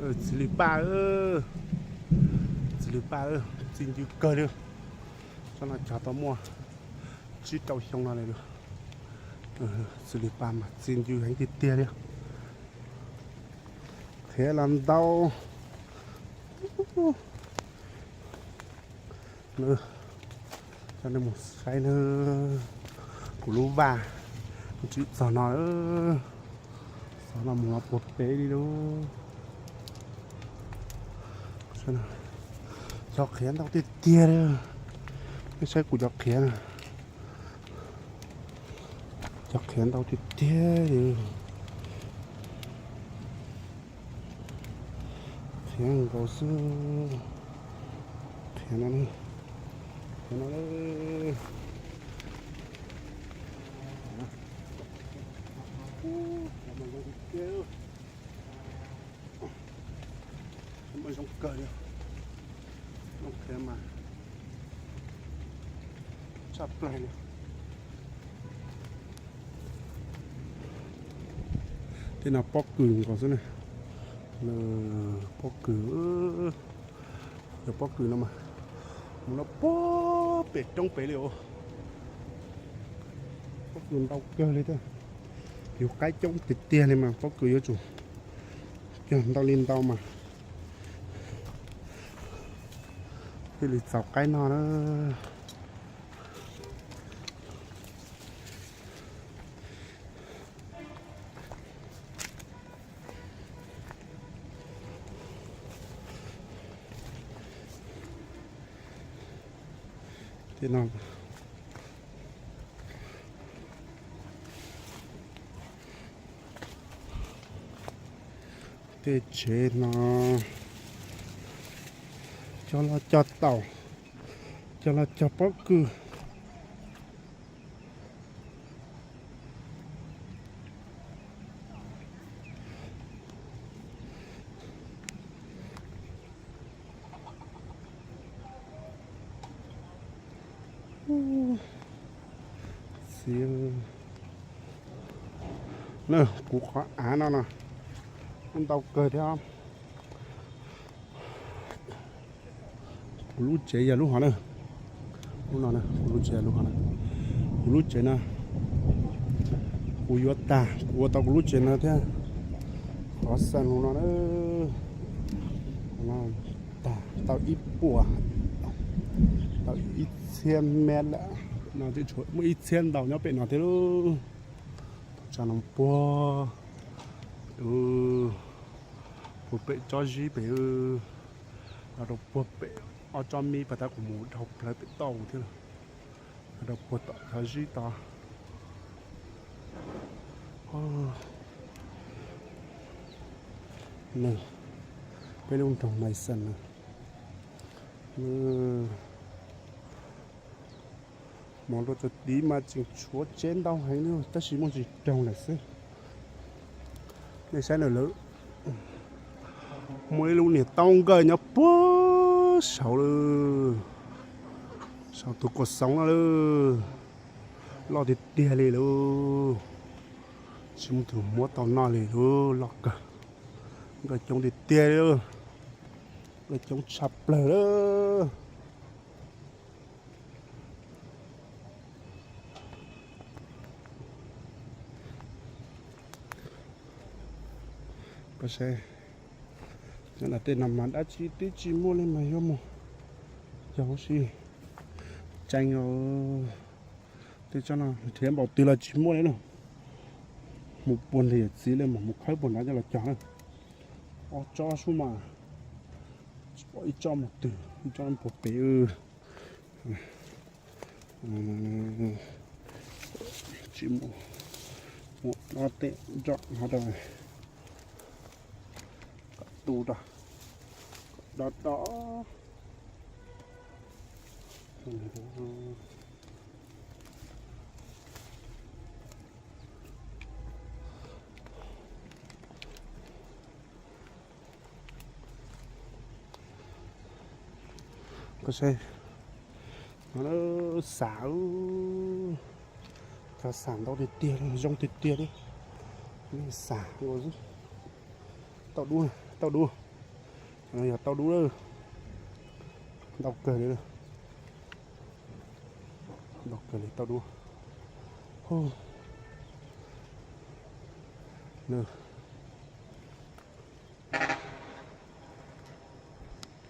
Txiv Lws Paj, Txiv Lws Paj, txi ncw kawg li. Tsob no cog tau muaj tsib rau xyoo no li. Txiv Lws Paj mas txi ncw heev tiag tiag li. Qhiav los ntau. Coj nej mus saib na, kuv lub vaj tsis txog no, txog no mus los puag pem li lauj. Cov qhiav ntau tiag tiag li. Nej saib kuv cov qhiav na, cov qhiav ntau tiag tiag li. Qhiav nkaus xwb. Qhiav no, qhiav no. Muaj zoo kawg li, zoo qhiav mas tshaj plaws li. Tej no pob kws nkaus xwb na. Pob kws, cov pob kws no mas mus no puag pem roob pem li os. Pob kws ntau kawg li thiab. Yus qaib coob tiag tiag li mas pob kws yuav tsum cog ntau li ntau mas thiaj li txaus qaib noj na. Tej no, tej tsev no cog los cog taum, cog los cog pob kws. Txiv, na kuv qhov av no no kuj ntau kawg thiab. Kuv lub tsev yog lub hov na. Lub no, kuv lub tsev lub hov na. Kuv lub tsev na, kuv yuav tag kuv ua tau kuv lub tsev no thiab. Qhov xeem no na, tag tau ib puas, tau ib txhiab mev lawm. No muaj ib txhiab ntau nyob pem no thiab lauj. Tau tsa no puag, puag pem tsob zib pem, los rau puag pem ob tsob mib pas tab kuv mus dhau plawv pem toj thiab lauj. Los rau puag tom cov zib tod. Peb lub nroog Maiv Xees na. Hmo nrua txog tid mas tseem tshuav tsev ntau heev li tab sis muaj ntsis raug lawm xwb. Nej saib na lawv muaj ib lub niag taub nkawj nyob puag saud lawm, saum tus kaum xoov no lawm. Loj tiag tiag li lauj. Tsis muaj tus muab tau noj li lauj, loj kawg. Nkawj coob tiag tiag li, nkawj coob tshaj plaws lawm. Koj saib, tej no mas dab tsi twb tsis muaj li mas yuav mus yog huv si tsees os. Tej tsob no nrhiav npaum twg los tsis muaj li no. Mus puag nreg yawm txiv li mas mus khawb puag nrad coj los cog na. Ob tsob sub mas tsis pom ib tsob mus twg, ib tsob puag pem. Tsis mus, mus no tej nroj no rau kom tu rau, kom do do. Koj saib, no xav, cov xav ntau tiag tiag, zoo tiag tiag li. Xav nkaus xwb. Tauj dub, tauj dub. Yog tauj dub lawm. Ntau kawg li, ntau kawg li tauj dub. Nws